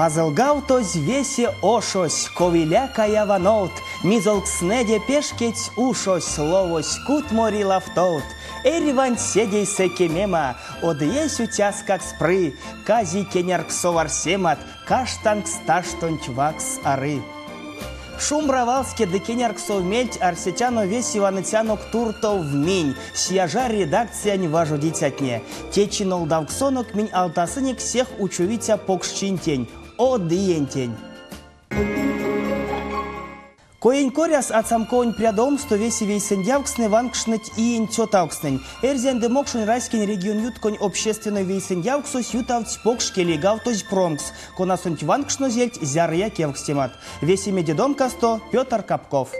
Мазылгавтозь весе ошось, ков иля кая вановт, Мизолкстнэде пешкедсь ушось, ловось кутмори лавтовт. Эрьванть седейсэ кемема, од иесь уцяскакс пры, Кази кенярксов арсемат, каштанкс таштонть ваксс ары. Шумбра валске ды кенярксов мельть арсетяно весе ваныцянок туртов минь, Сияжар редакциянь важодицятне. Течи нолдавксонок минь алтасынек сех учовиця покшчинтень, Од иентень. Коень коряс ацамковонь прядовомсто весе вейсэндявкстнэ ванкшныть иень цётавкстнэнь. Эрзянь ды мокшонь раськень регионъютконь общественной вейсэндявксось ютавтсь покш келейгавтозь промкс, конасонть ванкшнозельть зярыя кевкстемат. Весемеде домкасто Пётр Капков.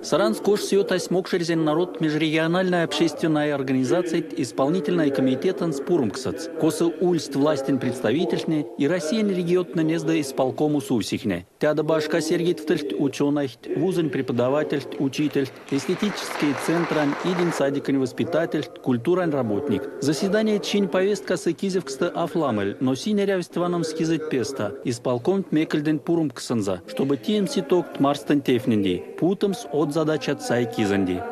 Саранск ошсо ютась Мокшэрзянь народ межрегиональной общественной организациянть исполнительной комитетэнть пуромксось, косо ульсть властень представительтне и Россиянь регионтнэнь эзда исполкомось увсихне. Теде башка серьгедевтильть учёнойть, вузонь преподавательть, учительть, эстетической центрань, эйдень садикень воспитательть, культурань работникть. Заседаниянть чинь повесткасо кизэвкстэ афламоль, но сынь эрявсть ваномс кизэть пестэ, исполкомонть мекельденть пуромкссонзо, штобу теемс итогт мартстонть тевтненде, путомс од задачат сай кизэнде.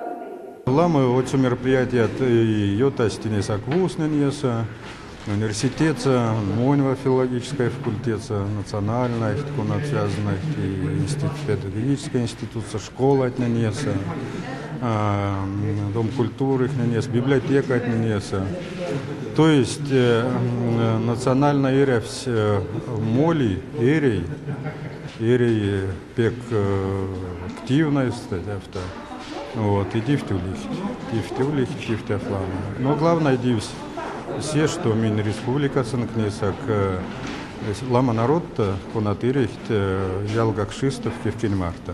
Ламо одсо мероприятият ютасть тенесак вузтнэсэ, университетсэ, монь филологической факультетсэ, национальной, конат связаны институт, педагогической институтсо, школатнесэ, Дом культуры, библиотекатнесэ. То есть национальной эрявсь моли, эрий, эрий пек активность, вот, и тевть улить, тевть улить, тевть ламо. Но главное дивсь се, что минь республикасонок несак ламо народт, конат эрить ялгакшистов кевкень марто.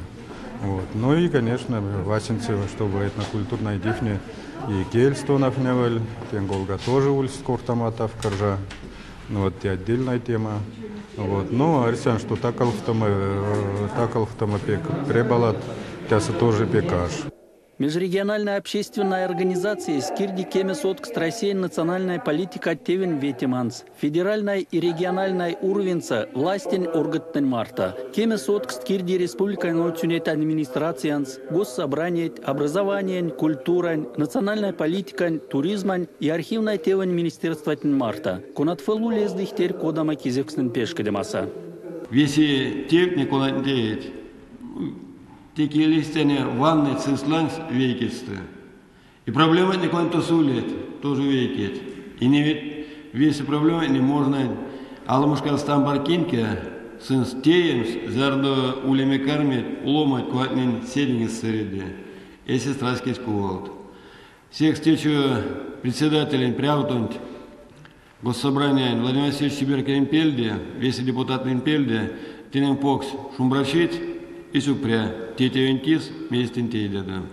Вот. Ну и, конечно, васенце, чтобы этнокультурной тевтне и кельс тонавтневель, тень тоже ульсь кортамат каржа. Ну, вот, и отдельная тема. Вот. Но арсян, что такалфтомо пек пребалат, тяса тоже пекаш. Межрегиональная общественная организация кирди кеме соткст Россиянь национальной политика тевень ветеманс. Федеральной и региональной уровеньсэ властень органтнэнь марто. Кеме соткст кирди республикань администрациянть, госсобраниянть, образованиянь, культурань, национальной политикань, туризмань и архивной тевень министерстватнень марто. Конат фелу лездыть эрь-кодамо кизэвкстнэнь пешкедемасо. Весе тевтне конат теить, теке листяне ванны сынст лангс вейкетьстэ. И проблема не сулит, тоже вейкеть. И не ведь весе проблемы не можно аламошка стамбаркинке сынст теемс, зярдо улеме кармить ломанть, конатнень седеест сэреди. Эсест раськест кувалт. Всех встречу председателей прявтонть Госсобраниянь Владимир Васильевич Чиберкинэнь пельде, весе депутаттнэнь пельде, тыненк покш шумбрачить и сюкпря те тевенть кис, мезть тынь тейдядо.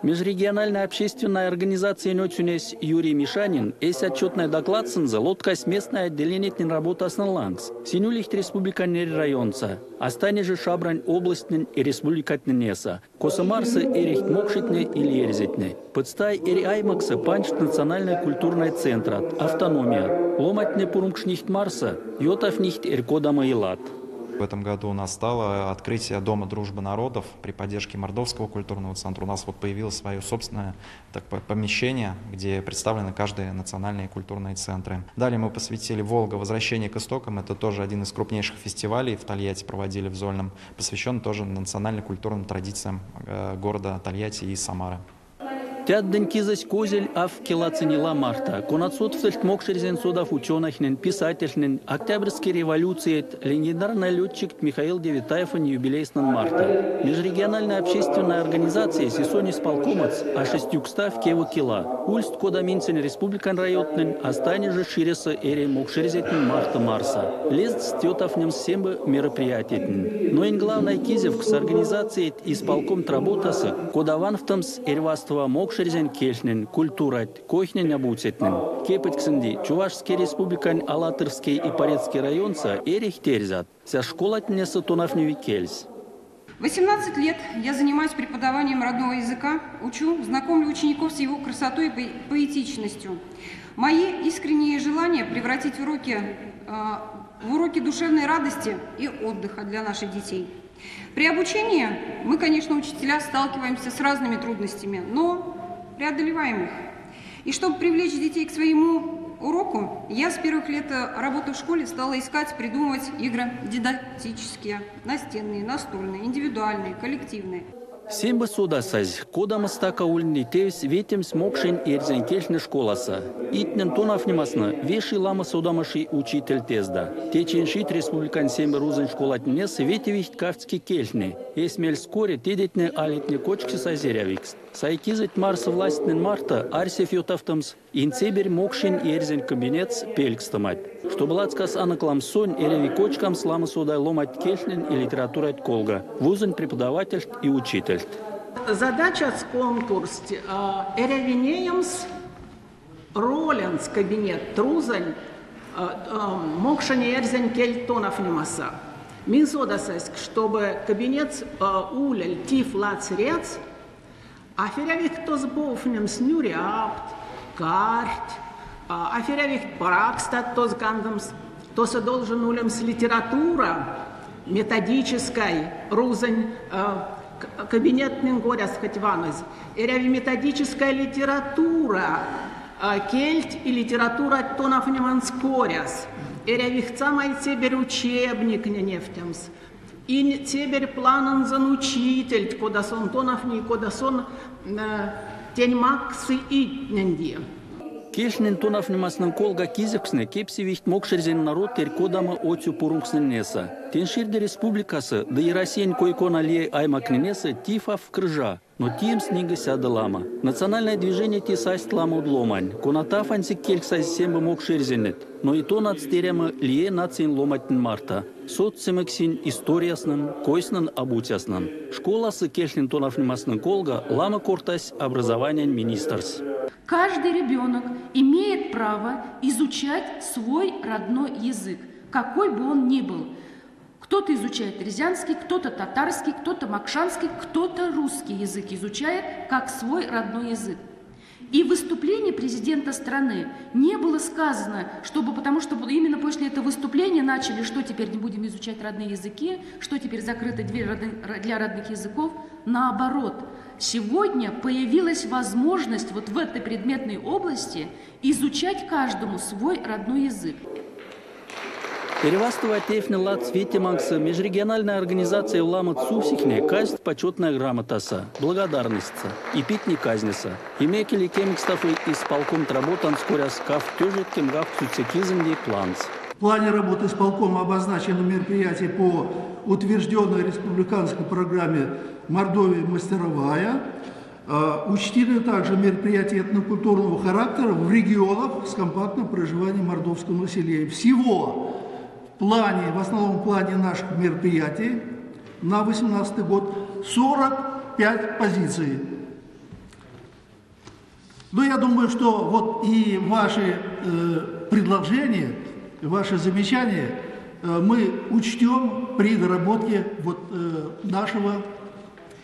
Межрегиональной общественной организациянь оцюнесь Юрий Мишанин эсь отчетной докладсонзо лоткась местной отделениятнень роботаст лангс. Сынь улить республикань районсо, а же шабрань областнень и республикатнесэ. Косо марса эрить мокшотне или эрзятне. Пыцтай эри аймаксо панжсть национальной культурной центрат, автономият. Ломантне пуромкшнить марса, ютавтнить эрь-кодамо илат. В этом году у нас стало открытие Дома дружбы народов при поддержке Мордовского культурного центра. У нас вот появилось свое собственное так, помещение, где представлены каждые национальные культурные центры. Далее мы посвятили «Волга. Возвращение к истокам». Это тоже один из крупнейших фестивалей в Тольятти проводили в Зольном, посвящен тоже национально-культурным традициям города Тольятти и Самары. Теаддень кизэсь козель ав келацинила марто. Конат содавтсть мокшэрзянь содавт учёнойтнень, писательтнень, Октябрьской революциянть, легендарный летчик Михаил Девятаевонь юбилейтнень марто. Межрегиональной общественной организация сисонь исполкомокс, аштесь юкставь кево кила. Ульсть кода минсень республикань районтнэнь, а же ширесэ эри мокшэрзятнень марто марса. Лездасть ютавтнемс сембе мероприятиятнень. Но и главной кизэвкс организациянть исполкомонть роботасо, кода ванстомс эрьваства мокшэрзянь кельтнень, культуранть, койтнень обуцятнень. Кепедьксэнде Чувашской республикань Алатырской и Порецкой районсо эрить эрзят. Вся школатнесэ тонавтневи кельс. 18 лет я занимаюсь преподаванием родного языка, учу, знакомлю учеников с его красотой и поэтичностью. Мои искренние желания превратить в уроки душевной радости и отдыха для наших детей. При обучении мы, конечно, учителя, сталкиваемся с разными трудностями, но преодолеваем их. И чтобы привлечь детей к своему уроку, я с первых лет работы в школе стала искать, придумывать игры дидактические, настенные, настольные, индивидуальные, коллективные. Сембе содасазь, кодамо стака ульни тевсь ветемс мокшень эрзянь кельтне школасо. Ийтнень тонавтнемасо веши ламо содамочи учитель тезда. Течинь чить республикань сембе рузонь школатнесэ ветявить кавтське кельтне. Эсь мельс коря тетятне алятне кочксесазь эрявикст. Сай кизэть МАР-со властнень марто арсевсь ютавтомс Инцеберь мокшень эрзянь кабинетс пелькстамат. Штобу лацькас анокламс сонь, эряви кочкамс ламо содый ломанть кельтнень и литературанть колга, вузонь преподавательть и учительть. Задачась конкурсть эряви неемс ролензэ кабинет рузонь, мокшонь эрзянь кель тонавтнемасо. Минь содасызь, чтобы кабинет улель тиф ладс рядс, а эрявить тосо повнемс нуряпт, карть, а эрявить пракстат тос кандомс, тосо должен улемс литература методической, рузонь кабинетнэнь коряс хоть ванозь. Эряви методическая литература, кельть и литература тонавтнеманть коряс. Эряви самай цеберь учебник невтемс. И цеберь планонзо учитель, кода сон тонавтни, кода сон тень максы ийтненде. Кельтнень тонавтнеманть колга кизэвкстнэ кепсевить мокшэрзянь народ эрь-кодамо оцю пуромкстнэсэ. Тень ширди республикасо, ды и Россиянь кой-кона лия аймактнесэ ТИФ-ав крыжа, но теемс нинге сядо ламо. Национальное движение те састь ламо ломань, конат ансяк кельсэ сембе мокшэрзятне, но и тонадсть эрямо лия нациянь ломантнень марто. Содсамексэнь историяст, койтнень, обуцяст. Школасо кельтнень тонавтнеманть колга ламо кортась образованиянь министрась. Каждый ребенок имеет право изучать свой родной язык, какой бы он ни был. Кто-то изучает эрзянский, кто-то татарский, кто-то мокшанский, кто-то русский язык изучает как свой родной язык. И в выступлении президента страны не было сказано, чтобы, потому что именно после этого выступления начали, что теперь не будем изучать родные языки, что теперь закрыта дверь для родных языков. Наоборот, сегодня появилась возможность вот в этой предметной области изучать каждому свой родной язык. Эрьвастова тевтнень ладс ветямонзо межрегиональной организация ламот сувсихне казсть почетной грамотасо, благодарностьсэ и питней казнесэ. И мекеле кемекстави исполкомонть роботанть коряс 298 кизэнь планс. В плане работы исполкома обозначены мероприятия по утвержденной республиканской программе «Мордовия мастеровая». Учтены также мероприятия этнокультурного характера в регионах с компактным проживанием мордовского населения. Всего в основном плане наших мероприятий на 2018 год 45 позиций. Но я думаю, что вот и ваши предложения, ваши замечания мы учтем при доработке вот нашего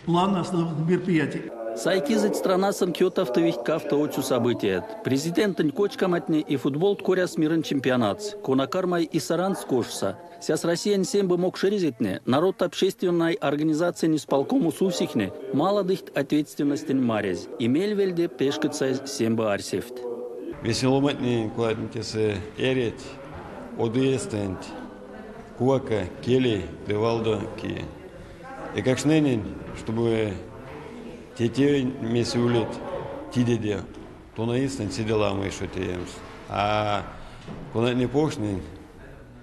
плана основных мероприятий. Сай кизэть странасонть ютавтовить кавто оцю событият. Президентэнь кочкамотне и футболонть коряс мирэнь чемпионатось. Кона карми и Саранск ошсо. Сяс Россиянь сембе мокшэрзятне, народ общественной организациянь исполкомонь сувсихне, маладыть ответственностень марязь. И мель вельде пешкедсазь сембе арсевть. Весе ломантненень, конатне тесэ эрить, од иестэнть, кувака, келей, ды валдо ки. Эйкакштненень, чтобы те тевесь улить тедеде, тона иестэнть седе ламо ещё теемс. А конатне покштнень,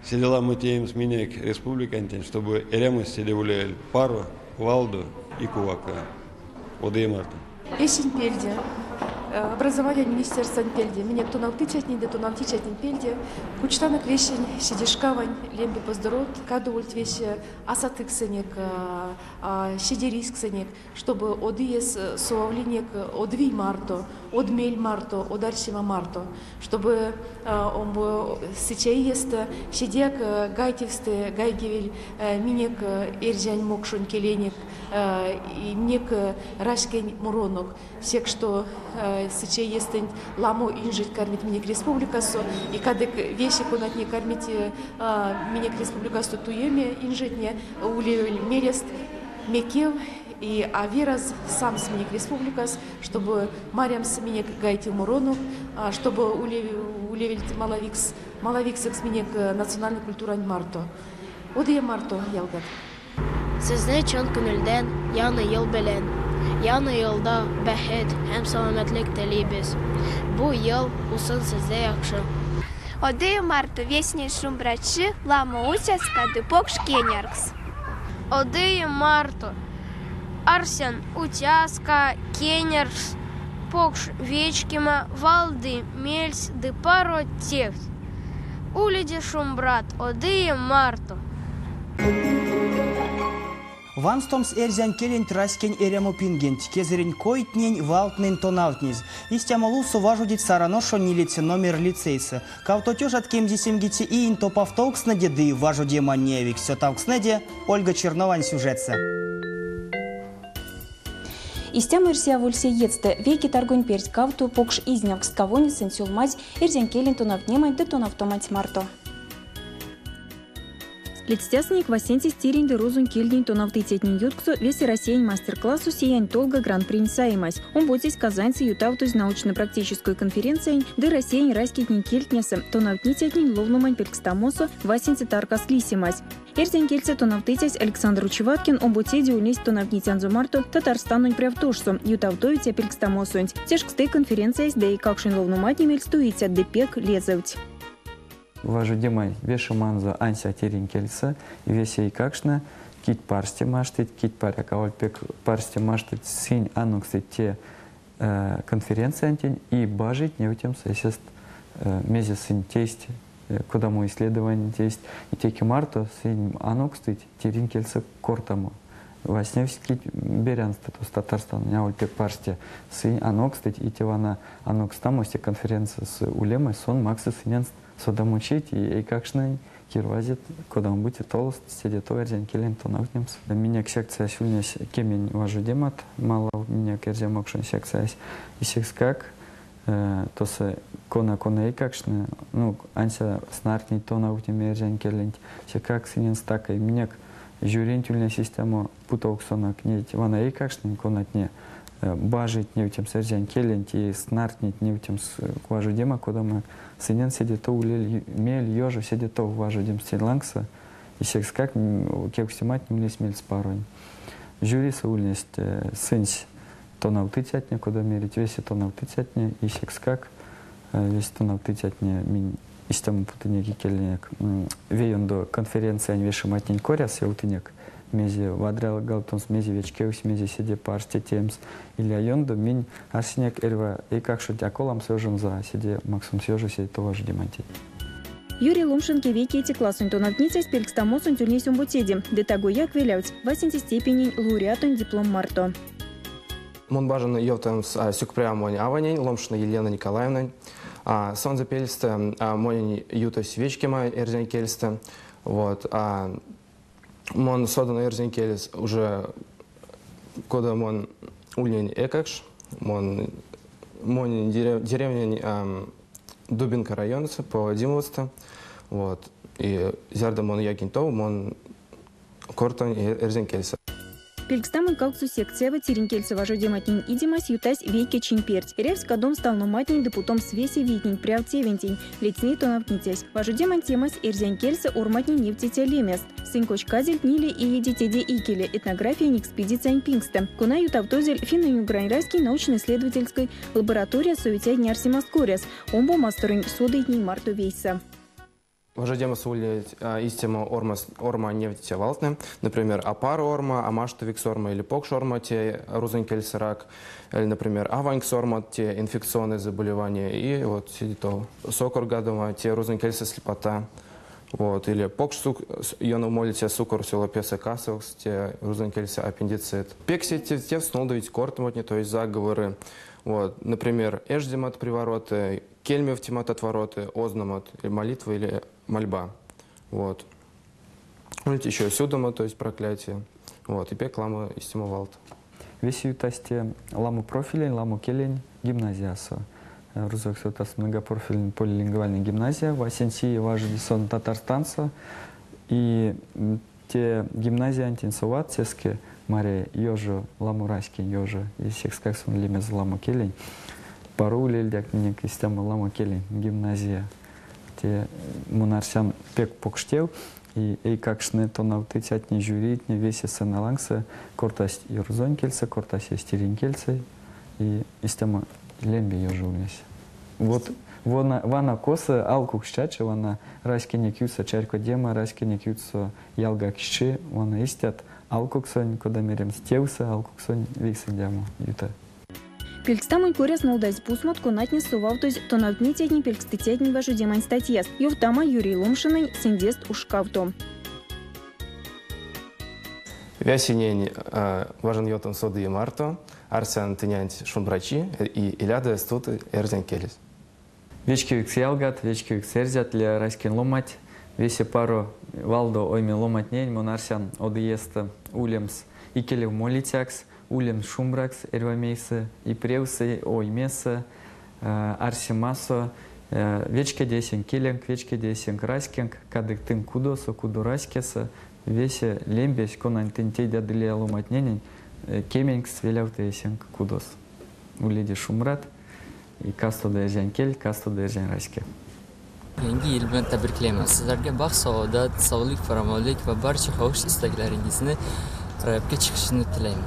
седе ламо теемс минек республикантень, чтобы эрямось седе улевель паро, валдо и кувака. Од ие марто. Эсень пельде, образования министерстванть пельде, минек тонавтыцятнень ды тонавтницятнень пельде, кучтанок весень седейшкавань лембе поздоровт, кадовольть весе асатыксэнек, седейризксэнек, чтобы од иес совавлинек од вий марто, Од мель марто, од арсема марто, чтобы омбо сыця иестэ седеяк гайтевстэ гайгевель минек эрзянь мокшонь келенек, минек раськень моронок. Секс што сыця иестэнть ламо инжеть кармить минек республикасо, и кадык весе конатне кармить минек республикасто туеме инжетне, улевель мелест мекев и а вераз самс минек республикас, чтобы марямс минек гайтев моронок, чтобы улевельть малавикс, малавиксэкс минек национальной культурань марто. Од ие марто, ялгат! Сезне чын күңелдән Яңа ел белән! Яңа елда бәхет һәм сәламәтлек телибез. Бу ел узсын сездә яхшы. Од ие марто весенень шумбрачи, ламо уцяска ды покш кеняркс! Од ие марто! Арсян уцяска, кеняркс, покш вечкема, валдо мельть ды паро тевть. Уледе шумбрат, од ие марто! Ванстомс эрзянь келенть раськень эрямопингенть, кезэрень койтнень, валтнэнь тонавтнезь. Истямо лувсо важодить Саран ошонь нилеце номер лицейсэ. 2075 иень топавтовкстнэде ды важодема неявикс цётавкстнэде Ольга Черновань сюжетсэ. Истямо эрси аволь сеедьстэ. Вейке таргонь перть кавто покш изнявкст кавонест сынь сюлмазь эрзянь келень тонавтнеманть ды тонавтоманть марто. Ледстясынек васенцесь тиринь ды рузонь кельтнень тонавтыцятнень ютксо весе Россиянь мастер-классо Сиянь толга гран-принь саемась. Омбоцесь Казаньсэ ютавтозь научно-практической конференциянь ды Россиянь раськетнень кельтнесэ тонавтницятнень ловномань пелькстамосо васенце таркас лисемась. Эрзянь кельсэ тонавтыцясь Александр Учеваткин омбоцеде ульнесь тонавтницянзо марто Татарстанонь прявтошсо ютавтовиця пелькстамосонть. Тешксты, конференциясь ды эйкакшонь ловноматне мельстуицят ды пек лезэвть. Важодемань вешеманзо ансяк тиринь кельсэ, весе эйкакштне, кить парсте маштыть, кить паряк аволь пек парсте маштыть, сынь анокстыть те конференциянтень и бажить невтемс эсест мезе сынь тейсть, кодамо исследования тейсть. И теке марто сынь анокстыть тиринь кельсэ кортамо. Вастневсть кить берянстэ Татарстанонь аволь пек парсте. Сынь анокстыть, и те вана анокстамось те конференцияс улемась, сон максы сыненст содамочить и эйкакштнень кирвазить кодамо-бути толост седе тов эрзянь келенть тонавтнемс. Минек секциясь ульнесь кемень важодемат, малав минек эрзя-мокшонь секциясь. И секскак тосо кона-кона эйкакштне, ну, ансяк снартнить тонавтнеме эрзянь келенть, секскак сыненст стака. И минек жюринть ульнесь истямо путовксонок неть вана эйкакштнень, конатне бажить невтемс эрзянь келенть и снартнить невтемс важодема, кодамо сыненст седе тов улель мель, ёжо седе тов важодемс тень лангсо. И секскак кевкстематне ульнесть мельспаронь. Жюрисэ ульнесть сынсь тонавтыцятне, кода мерить, весе тонавтыцятне, и секскак весе тонавтыцятне минь истямо путынек икеленек ве ёндо конференциянь вешематнень коряс ёвтынек, мезе вадрялгавтомс, мезе вечкевсь, мезе седе парсте теемс. Или ёндо минь арсинек эрьва эйкакшонть а коламс ёжонзо, а седе максомс ёжо седе тов важодемантень. Юрий Ломшин кевейкее классонь тонавтницясь пелькстамосонть ульнесь омбоцеде, ды тагояк велявтсь васенце степенень лауреатонь диплом марто. Мон бажан ёвтамс сюкпря монь аванень, Ломшина Елена Николаевнань. Сонзэ пельстэ монень ютась вечкема эрзянь кельстэ. Вот. Мон содан эрзянь кельс уже кода мон ульнинь эйкакш, мон монь деревнянь Дубинка районсо по Димовсто. Вот. И зярдо мон якинь тов, мон кортан эрзянь кельсэ. Пелькстамонь кавксо секциява тиринь кельсэ важодематнень идемась ютась вейке чинь перть. Эрявсь кадомс талноматнень ды путомс весе вийтнень прявт тевентень, ледстни тонавтницясь. Важодемань темась эрзянь кельсэ орматнень невтиця лемест. Сынь кочказельть ниле иеде теде икеле этнографиянь экспедициянь пингстэ, кона ютавтозель финнэнь-угрань раськень научно-исследовательской лабораториясо ветятнень арсемаст коряс, омбо масторонь содыйтнень марто вейсэ. Важодемасо улить истямо орма невтиця валтнэ, например, апаро орма, амаштовикс орма или покш орма, те рузонь кельсэ рак, или, например, аванькс орма, те инфекционное заболевание, и вот седе тов. Сокоргадома, те рузонь кельсэ слепота. Вот, или покш сук ёнов молиця сукор песэ касовкс, те рузонь кельсэ аппендицит. Пек сеть тевс нолдавить кортамотне, то есть заговоры. Вот, например, эждемат привороты, кельмевтемат отвороты, озномат, или молитва или мольба. Вот. Улить еще сюдома, то есть проклятие. Вот, и пек ламо истямо валт. Весе ютась те ламо профилень, ламо келень гимназиясо. Рузокс ёвтасть многопрофильной полилингвальной гимназия, васенце ие важоди сон Татарстансо. И те гимназиянтень соват сеске марят ёжо, ламо раськень ёжо, и секскак сон лемезэ ламо келень. Паро улевельдяк минек истямо ламо келень гимназия. Те мон арсян пек покш тев, и эйкакштне, тонавтыцятне, жюритне весе сцена лангсо кортасть и рузонь кельсэ, кортасть эсь тиринь кельсэ, и истямо лембе ёжо ульнесь. Вот вана, вана косо алкукс чачи, вана раськенек ютксо чарькодема, раськенек ютксо ялгаксчи, вана истят алкуксонь, кода меремс, тевсэ алкуксонь вейсэндямо юты. Пелькстамонь коряс нолдазь пусмот, конатнес совавтозь тонавтницятнень пелькстыцятнень важодемань статьяст. Ёвтама Юрий Ломшинэнь сындест уш кавто. Весенень бажан ёвтамс од ие марто, арсян тынянк шумбрачи и илядо стувто эрзянь келесь. Вечкевикс ялгат, вечкевикс эрзят, лия раськень ломанть, весе паро, валдо ойме ломантнень мон арсян од иестэ улемс икелев молицякс, улемс шумбракс эрьва мейсэ, и превсэ, и оймесэ, арсемасо. Вечкеде эсенк келенк, вечкеде эсенк раськенк, кадык тынк кудосо, кудораськесэ весе лембесь, конань тынь тейдядо лия ломантненень, кеменьксть велявты эсенк кудос. Уледе шумбрат, и кастодо эрзянь кель, кастодо эрзянь раське. Yangi yil bilan tabriklayman. Sizlarga baxt saodat, sog'lik, farovonlik va barcha xohish istaklaringizni ro'yobga chiqishini tilayman.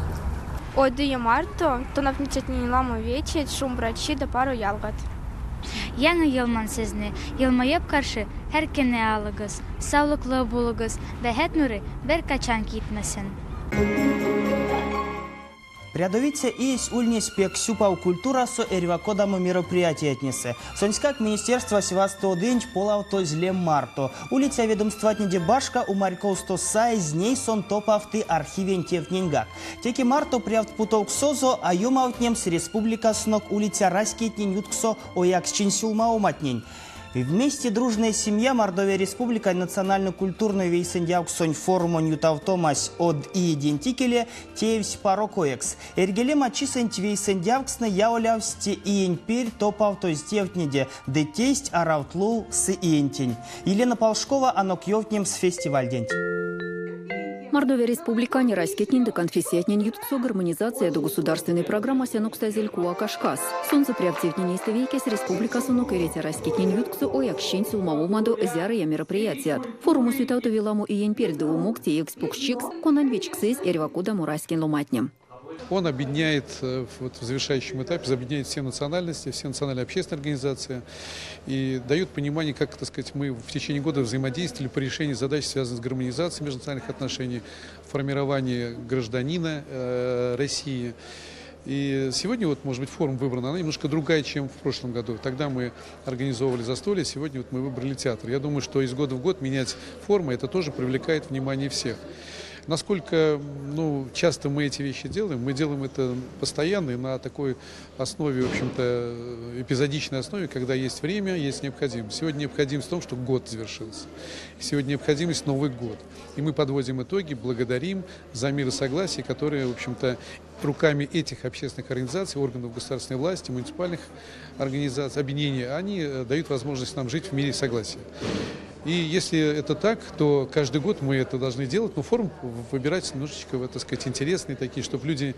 Од ие марто тонавтницятненень ламо вийть, шумбрачи ды паро ялгат. Яңа елман сезне елмаеп каршы һәр көнне алыгыз. Саулыклы булыгыз, бәхет нуры беркайчан китмәсен. Прядовиця иесь ульнесь пек сюпав культурасо эрьва кодамо мероприятиятнесэ. Сонськак министерствась васты одонть полавтозь лем марто. Улиця ведомстватнеде башка умарьковсто саезь ней сон топавты архивень тевтненьгак. Теке марто прявт путовксозо а ёмавтнемс республикасонок улиця раськетнень ютксо ояксчинь сюлмавоматнень. Вместе дружная семья Мордовия Республикань национально-культурной вейсэндявксонь форумонь ютавтомась од иеденть икеле теевсь паро коекс. Эрьгелема чисэнть вейсэндявкстнэ яволявтсть те иень перть топавтозь тевтнеде ды тейсть аравтлув сы иентень. Елена Полшкова анок ёвтнемс фестивальденть. Мордовия Республикань раськетнень ды конфессиятнень ютксо гармонизациядо государственной программась анокстазель кувака шкас. Сонзэ прявт тевтнень эйстэ вейкесь республикасонок эриця раськетнень ютксо ояксчинь сюлмавомадо зярыя мероприятият. Форумось ютавтови ламо иень перть ды умок теевсь покшчикс, конань вечксызь эрьва кодамо раськень ломантне. Он объединяет вот в завершающем этапе, объединяет все национальности, все национальные общественные организации и дает понимание, как, так сказать, мы в течение года взаимодействовали по решению задач, связанных с гармонизацией межнациональных отношений, формировании гражданина России. И сегодня, вот, может быть, форма выбрана, она немножко другая, чем в прошлом году. Тогда мы организовывали застолье, сегодня вот мы выбрали театр. Я думаю, что из года в год менять формы, это тоже привлекает внимание всех. Насколько, ну, часто мы эти вещи делаем, мы делаем это постоянно и на такой основе, в общем-то, эпизодичной основе, когда есть время, есть необходимость. Сегодня необходимость в том, что год завершился. Сегодня необходимость Новый год. И мы подводим итоги, благодарим за мир и согласие, которые, в общем-то, руками этих общественных организаций, органов государственной власти, муниципальных организаций, объединений, они дают возможность нам жить в мире и согласии. И если это так, то каждый год мы это должны делать, но форм выбирать немножечко, так сказать, интересные такие, чтобы люди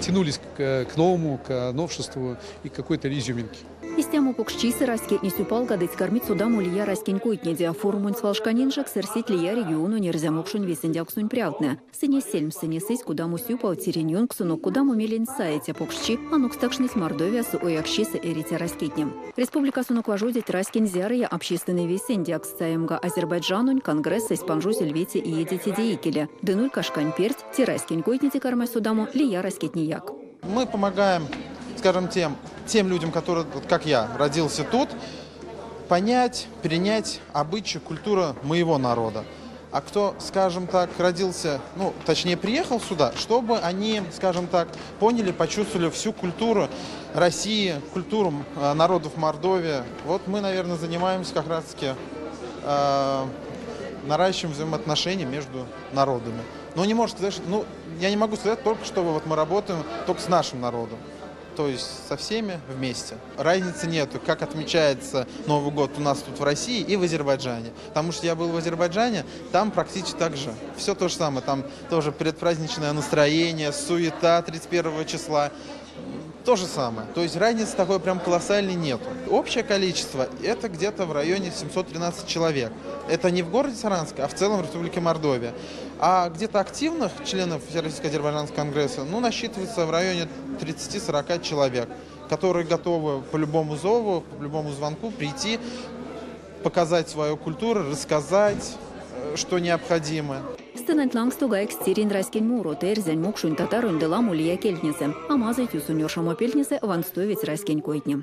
тянулись к новому, к новшеству и к какой-то изюминке. Истямо покшчисэ раськетне сюпалгадыть, кармить содамо лия раськень койтнеде. Форумонть свалшкань инжекс эрсить лия региононь эрзя-мокшонь вейсэндявксонь прявтнэ. Сынь эсь сельмсэ несызь, кодамо сюпав тиринь ёнксонок, кодамо мелень саиця покшчи анокстакшныть Мордовиясо ояксчисэ эриця раськетне. Республикасонок важодить раськень зярыя общественной вейсэндявкст, саемга Азербайджанонь конгрессэсь панжозель вете иеде теде икеле. Ды нурька шкань перть те раськень койтнеде кармасть содамо лия раськетнеяк. Мы помогаем, скажем, тем людям, которые, вот как я, родился тут, Понять, перенять обычаи, культуру моего народа. А кто, скажем так, родился, ну, точнее, приехал сюда, чтобы они, скажем так, поняли, почувствовали всю культуру России, культуру народов Мордовии. Вот мы, наверное, занимаемся как раз-таки наращиваем взаимоотношения между народами. Но не может сказать, ну, я не могу сказать только, что вот мы работаем только с нашим народом. То есть со всеми вместе. Разницы нету, как отмечается Новый год у нас тут в России и в Азербайджане. Потому что я был в Азербайджане, там практически так же. Все то же самое, там тоже предпраздничное настроение, суета 31 числа. То же самое. То есть разницы такой прям колоссальной нету. Общее количество это где-то в районе 713 человек. Это не в городе Саранск, а в целом в Республике Мордовия. А где-то активных членов Всероссийского азербайджанского конгресса, ну, насчитывается в районе 30-40 человек, которые готовы по любому зову, по любому звонку прийти, показать свою культуру, рассказать, что необходимо. Сценанть лангсто гайгсть тиринь раськень морот, эрзянь, мокшонь, татаронь ды ламо лия кельтнесэ. А мазый тюсонь оршамопельтнесэ ванстовить раськень койтне.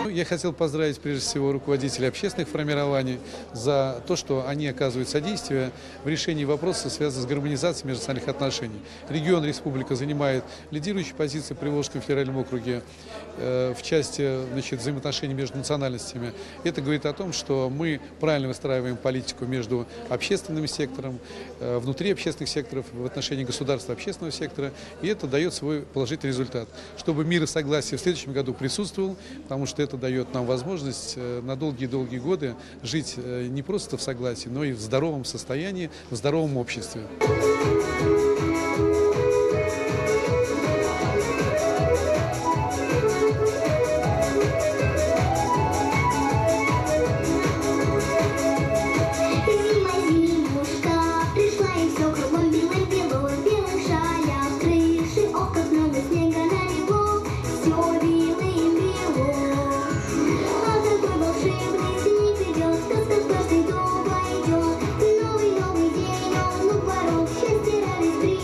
Я хотел поздравить прежде всего руководителей общественных формирований за то, что они оказывают содействие в решении вопроса, связанных с гармонизацией межнациональных отношений. Регион республика занимает лидирующие позиции в Приволжском федеральном округе в части, значит, взаимоотношений между национальностями. Это говорит о том, что мы правильно выстраиваем политику между общественным сектором, внутри общественных секторов, в отношении государства общественного сектора, и это дает свой положительный результат. Чтобы мир и согласие в следующем году присутствовал, потому что это дает нам возможность на долгие-долгие годы жить не просто в согласии, но и в здоровом состоянии, в здоровом обществе. Новый, новый день, он у порог, счастье, радость.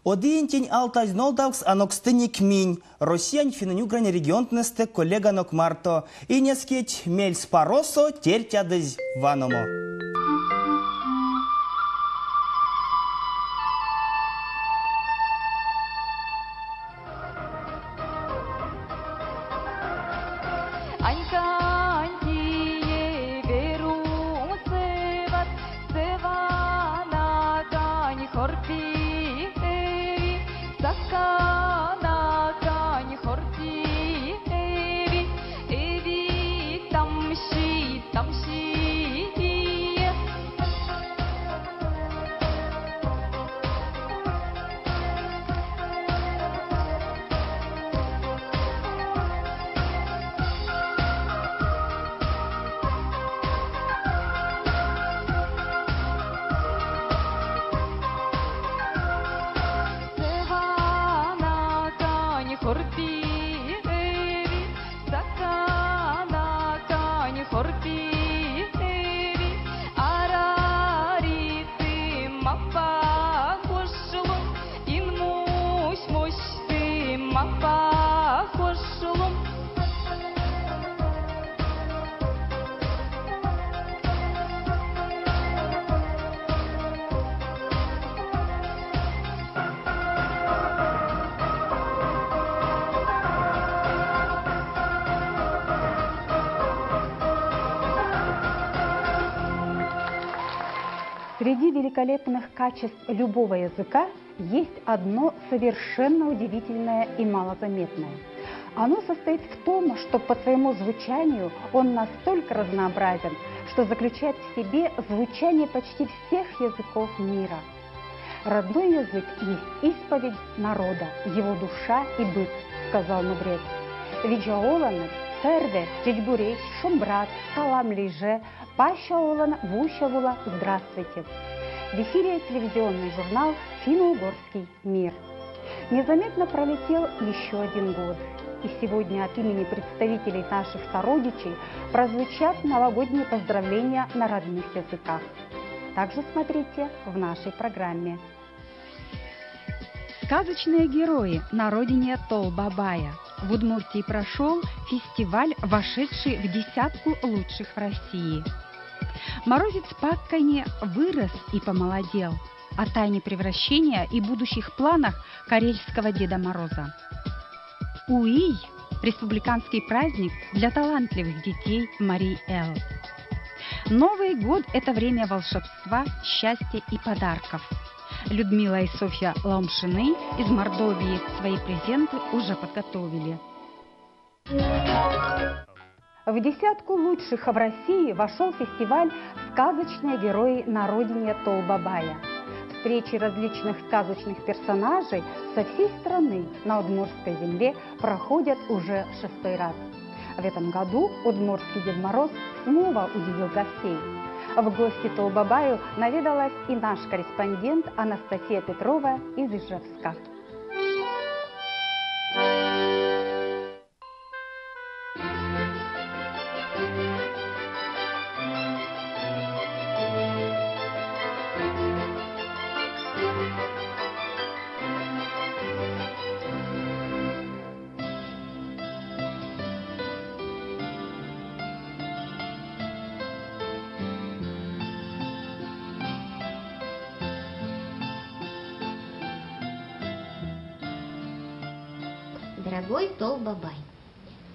Од иентень алтазь нолдавкс анокстынек минь, Россиянь финнэнь-угрань регионтнэстэ коллеганок марто. Инескеть, мельспаросо тердтядызь ваномо. Среди великолепных качеств любого языка есть одно совершенно удивительное и малозаметное. Оно состоит в том, что по своему звучанию он настолько разнообразен, что заключает в себе звучание почти всех языков мира. Родной язык есть исповедь народа, его душа и быт, сказал мудрец. Виджаоланы, Серве, Чечбуреш, Шумбрат, Салам Лиже, Пащаолан, Вущавула, здравствуйте. В эфире телевизионный журнал «Финно-Угорский мир». Незаметно пролетел еще один год. И сегодня от имени представителей наших сородичей прозвучат новогодние поздравления на родных языках. Также смотрите в нашей программе. Сказочные герои на родине Толбабая. В Удмуртии прошел фестиваль, вошедший в десятку лучших в России. Морозец Паккани вырос и помолодел. О тайне превращения и будущих планах карельского Деда Мороза. Уий – республиканский праздник для талантливых детей Марий Эл. Новый год – это время волшебства, счастья и подарков. Людмила и Софья Лаумшины из Мордовии свои презенты уже подготовили. В десятку лучших в России вошел фестиваль «Сказочные герои на родине Толбабая». Встречи различных сказочных персонажей со всей страны на Удмуртской земле проходят уже шестой раз. В этом году Удмуртский Дед Мороз снова удивил гостей. В гости Толбабаю наведалась и наш корреспондент Анастасия Петрова из Ижевска. Дорогой Тол-Бабай,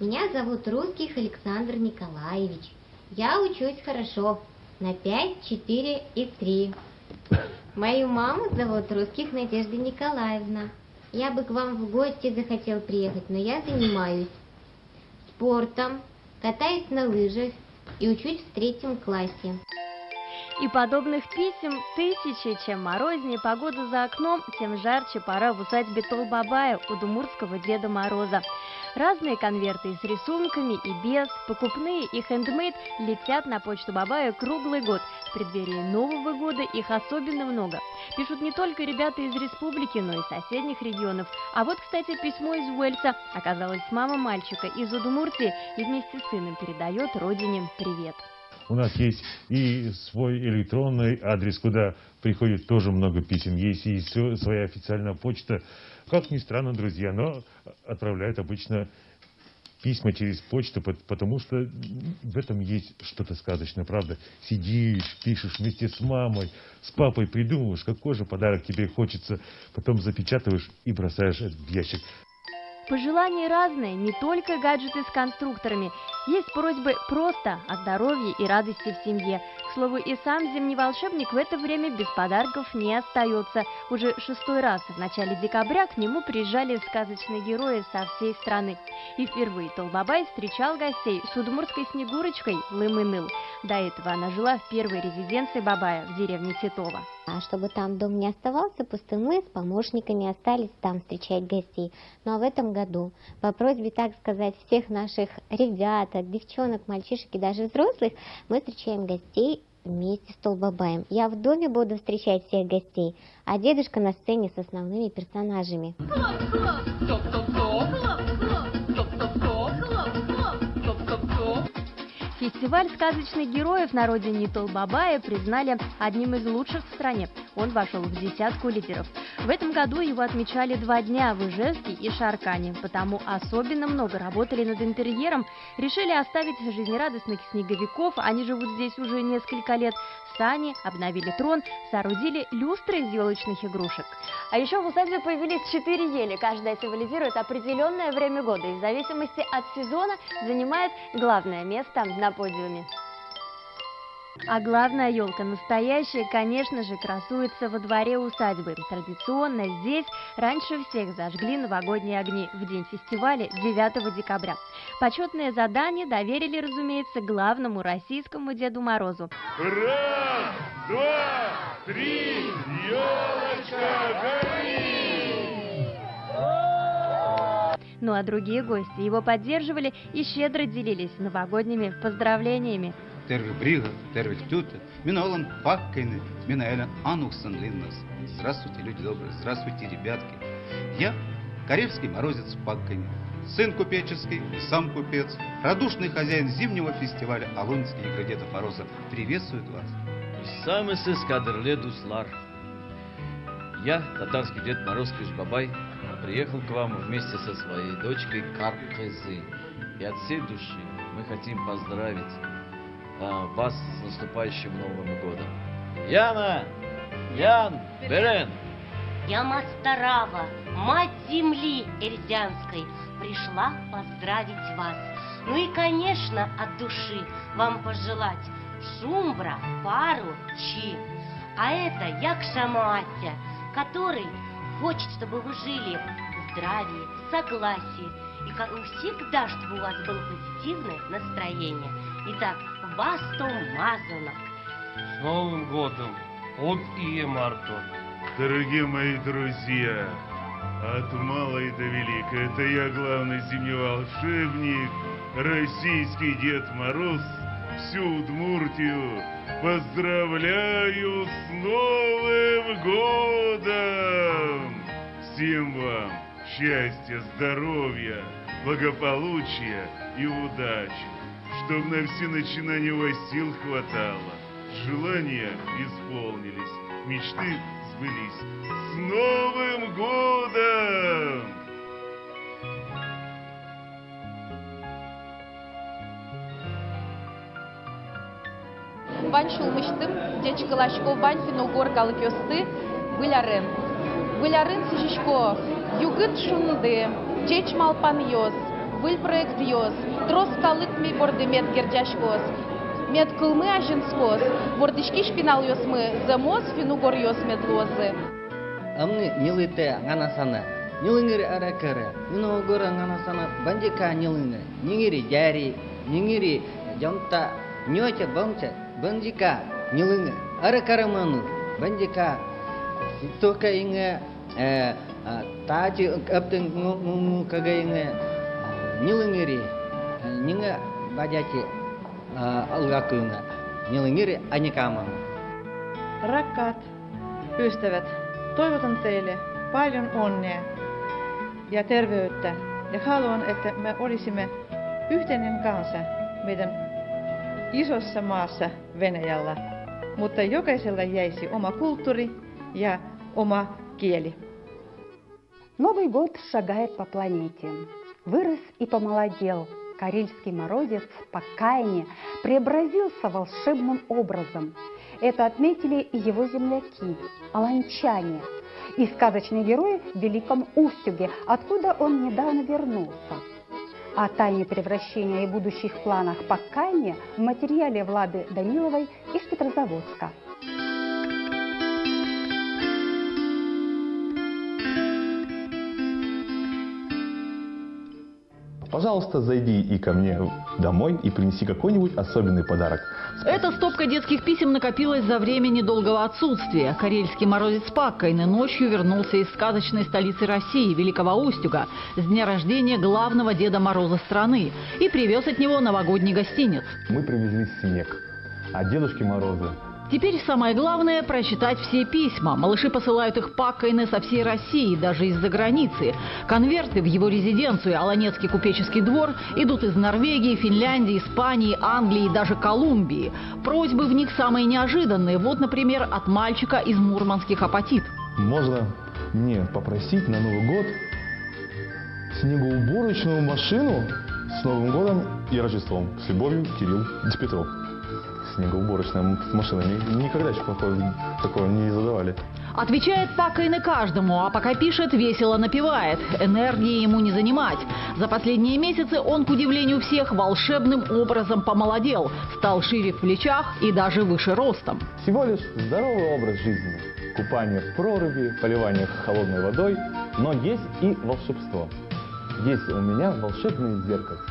меня зовут Русских Александр Николаевич. Я учусь хорошо, на 5, 4 и 3. Мою маму зовут Русских Надежда Николаевна. Я бы к вам в гости захотел приехать, но я занимаюсь спортом, катаюсь на лыжах и учусь в 3 классе. И подобных писем тысячи. Чем морознее погода за окном, тем жарче пора в усадьбе Толбабая удмуртского Деда Мороза. Разные конверты и с рисунками, и без, покупные и хендмейд летят на почту Бабая круглый год. В преддверии Нового года их особенно много. Пишут не только ребята из республики, но и соседних регионов. А вот, кстати, письмо из Уэльса. Оказалось, мама мальчика из Удмуртии и вместе с сыном передает родине привет. У нас есть и свой электронный адрес, куда приходит тоже много писем. Есть и своя официальная почта. Как ни странно, друзья, но отправляют обычно письма через почту, потому что в этом есть что-то сказочное, правда? Сидишь, пишешь вместе с мамой, с папой, придумываешь, какой же подарок тебе хочется, потом запечатываешь и бросаешь в ящик. Пожелания разные, не только гаджеты с конструкторами. Есть просьбы просто о здоровье и радости в семье. К слову, и сам зимний волшебник в это время без подарков не остается. Уже шестой раз в начале декабря к нему приезжали сказочные герои со всей страны. И впервые Толбабай встречал гостей с удмуртской снегурочкой Лымыныл. До этого она жила в первой резиденции Бабая в деревне Титова. А чтобы там дом не оставался пустым, мы с помощниками остались там встречать гостей. Ну а в этом году, по просьбе, так сказать, всех наших ребяток, девчонок, мальчишек и даже взрослых, мы встречаем гостей вместе с Толбабаем. Я в доме буду встречать всех гостей, а дедушка на сцене с основными персонажами. Фестиваль сказочных героев на родине Толбабая признали одним из лучших в стране. Он вошел в десятку лидеров. В этом году его отмечали 2 дня в Ижевске и Шаркане, потому особенно много работали над интерьером. Решили оставить жизнерадостных снеговиков, они живут здесь уже несколько лет. Сани, обновили трон, соорудили люстры из елочных игрушек. А еще в усадьбе появились 4 ели. Каждая символизирует определенное время года и в зависимости от сезона занимает главное место на подиуме. А главная елка настоящая, конечно же, красуется во дворе усадьбы. Традиционно здесь раньше всех зажгли новогодние огни в день фестиваля 9 декабря. Почетное задание доверили, разумеется, главному российскому Деду Морозу. 1, 2, 3, елочка, гори! Ну а другие гости его поддерживали и щедро делились новогодними поздравлениями. Тервих брига, тервих тюта, минолан паккайны, минаэлен ануксан линнас. Здравствуйте, люди добрые, здравствуйте, ребятки. Я карельский морозец Паккайны, сын купеческий и сам купец, радушный хозяин зимнего фестиваля Алонские игры Дедов Мороза приветствует вас. Самый кадрле дуслар. Я, татарский Дед Мороз Кыш-Бабай, приехал к вам вместе со своей дочкой Каркызы. И от всей души мы хотим поздравить вас с наступающим Новым годом. Яна! Ян! Берен! Я Мастарава, мать земли эрзянской, пришла поздравить вас. Ну и, конечно, от души вам пожелать шумбра, пару, чи. А это Якшамаася, который хочет, чтобы вы жили в здравии, в согласии и как всегда, чтобы у вас было позитивное настроение. Итак, Бастом Мазанок. С Новым годом! От и Марту! Дорогие мои друзья, от малой до великой, это я, главный зимний волшебник, российский Дед Мороз, всю Удмуртию поздравляю с Новым годом! Всем вам счастья, здоровья, благополучия и удачи, чтоб на все начинания у вас сил хватало, желания исполнились, мечты сбылись. С Новым годом! Ваншул мыштым, дечкалашко ванфину горкалы кёсты, вылярын. Вылярын сижишко, югыт шунды, чеч малпан йоз, выль проект йоз, трос калык ми бордымет гердяшкос, мед кылмы ажинскос, бордышки шпинал йос мы, замоз финугор йос медлозы. Амны нилыте нганасана, нилынгири аракара, ниногора нганасана, бандика нилынгы, нингири дяри, нингири жамта, нёча бамча, бандика нилынгы, аракараману, бандика, тока инга, тачи аптын ngу кага инга, нилынгири, нинга бадячи алгакуинга, нилынгири аникаману. Rakkaat ystävät, toivotan teille paljon onnea ja terveyttä ja haluan, että me olisimme yhteinen kansa meidän Isossa maassa Venäjällä, mutta jokaisella jäisi oma kulttuuri ja oma kieli. Новый год шагает по планете. Вырос и помолодел. Карельский морозец Паккайне преобразился волшебным образом. Это отметили и его земляки, олончане, и сказочный герой в Великом Устюге, откуда он недавно вернулся. О тайне превращения и будущих планах Паккайне в материале Влады Даниловой из Петрозаводска. Пожалуйста, зайди и ко мне домой и принеси какой-нибудь особенный подарок. Эта стопка детских писем накопилась за время недолгого отсутствия. Карельский морозец Паккайне ночью вернулся из сказочной столицы России, Великого Устюга, с дня рождения главного Деда Мороза страны и привез от него новогодний гостинец. Мы привезли снег, а Дедушки Морозы. Теперь самое главное – прочитать все письма. Малыши посылают их Паккайне со всей России, даже из-за границы. Конверты в его резиденцию Олонецкий купеческий двор идут из Норвегии, Финляндии, Испании, Англии и даже Колумбии. Просьбы в них самые неожиданные. Вот, например, от мальчика из мурманских Апатит. Можно мне попросить на Новый год снегоуборочную машину с Новым годом и Рождеством. С любовью, Кирилл Петров. Снегоуборочная машина. Никогда еще такого не задавали. Отвечает Паккайне каждому, а пока пишет, весело напевает. Энергии ему не занимать. За последние месяцы он, к удивлению всех, волшебным образом помолодел. Стал шире в плечах и даже выше ростом. Всего лишь здоровый образ жизни. Купание в проруби, поливание холодной водой. Но есть и волшебство. Есть у меня волшебное зеркальце,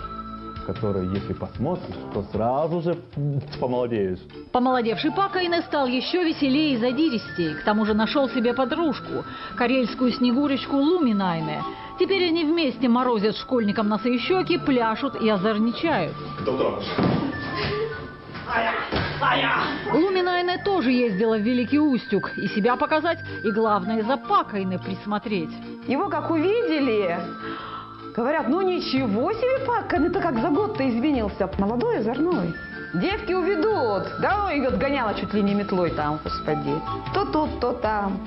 которое, если посмотришь, то сразу же помолодеешь. Помолодевший Паккайне стал еще веселее и задиристее. К тому же нашел себе подружку, карельскую снегурочку Луминайне. Теперь они вместе морозят школьникам носы и щеки, пляшут и озорничают. Луминайне тоже ездила в Великий Устюг. И себя показать, и, главное, за Паккайне присмотреть. Его как увидели, говорят, ну ничего себе, Паккайне, ты как за год-то изменился. Молодой, озорной. Девки уведут. Да, ой, отгоняла чуть ли не метлой там, господи. То тут, то там.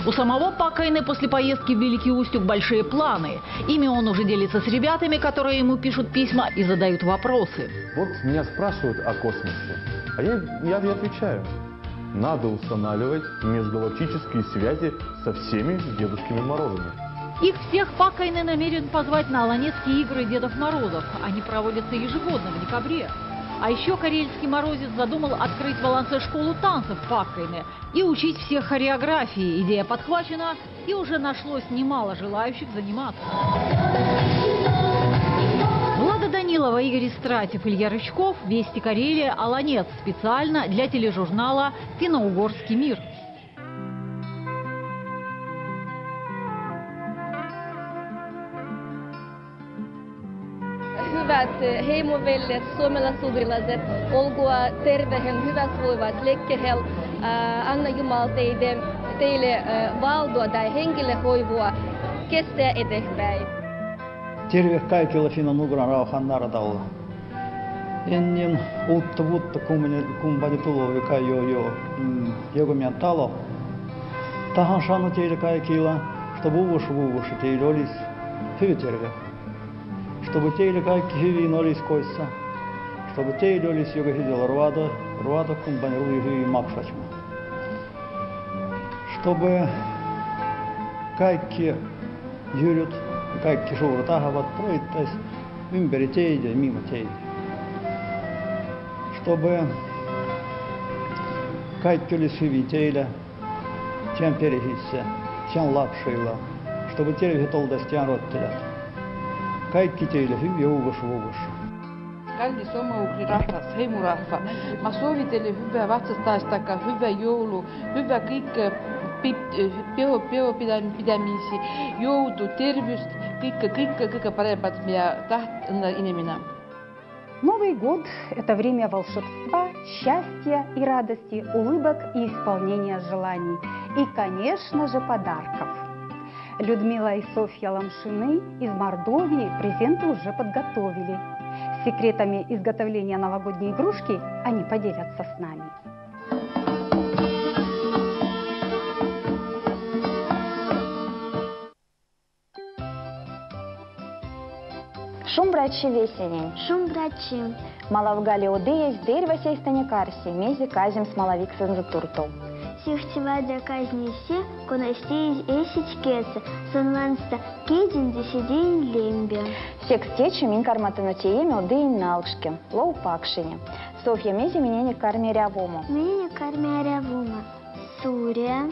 У самого Паккайне после поездки в Великий Устюг большие планы. Ими он уже делится с ребятами, которые ему пишут письма и задают вопросы. Вот меня спрашивают о космосе, а я отвечаю. Надо устанавливать межгалактические связи со всеми Дедушками Морозами. Их всех Паккайне намерен позвать на Олонецкие игры Дедов Морозов. Они проводятся ежегодно в декабре. А еще карельский морозец задумал открыть в Олонце школу танцев Паккайне и учить всех хореографии. Идея подхвачена, и уже нашлось немало желающих заниматься. Влада Данилова, Игорь Истратьев, Илья Рычков, Вести Карелия, Олонец. Специально для тележурнала «Финно-Угорский мир». Hyvät heimoveljet, suomalaisugrilaiset, olkoa tervehen, hyväsvoivat, lekkehel, anna Jumal teille valdoa tai henkille hoivua, kestää eteenpäin. Terve kaikille Finno-Ugran rauhan narodalla. Ennen uutta vuotta kumpani tulo, joka jo Jegomien talo. Tahan sanoa teille kaikilla, чтобы uusi teille olisi hyvä terve. Чтобы teille kaikki hyvin olisi koissa, чтобы teille olisi joka hyvällä ruoada, kumpani oli hyvin maksatma. Чтобы kaikki jyryt ja kaikki suuret ahavat proittaisi ympäri teitä ja mimo teitä. Чтобы kaikki olisi hyvin teillä, teidän perheissä, teidän lapsilla, чтобы terveet oltaisiin teidän rottilat. Kaikki teille hyviä uusi vuosi. Kallis soome-ugri rahvas, heimurahva, ma soovin teile hyvää vahtsest aastaka, hyvää joulu, hyvää kõike peopidamisi, jõudu, tervist, kõike, kõike kõige paremat, mida taht inimene. Новый год – это время волшебства, счастья и радости, улыбок и исполнения желаний. И, конечно же, подарков. Людмила и Софья Ламшины из Мордовии презенты уже подготовили. Секретами изготовления новогодней игрушки они поделятся с нами. Шумбрачи весенень. Шумбрачи. Малавгали од иесь ды эрьвась эйстэнек арси, мезе каземс малавиксэнзэ туртов. Сехте вадря казнесь се, конась теезь эсеть кедьсэ, сон вансты кедень ды седеень лембе. Секс течи минь карматано тееме од иень налкшке, ловпакшине. Софья, мезе миненек карми эрявомо? Миненек карми эрявомо суре,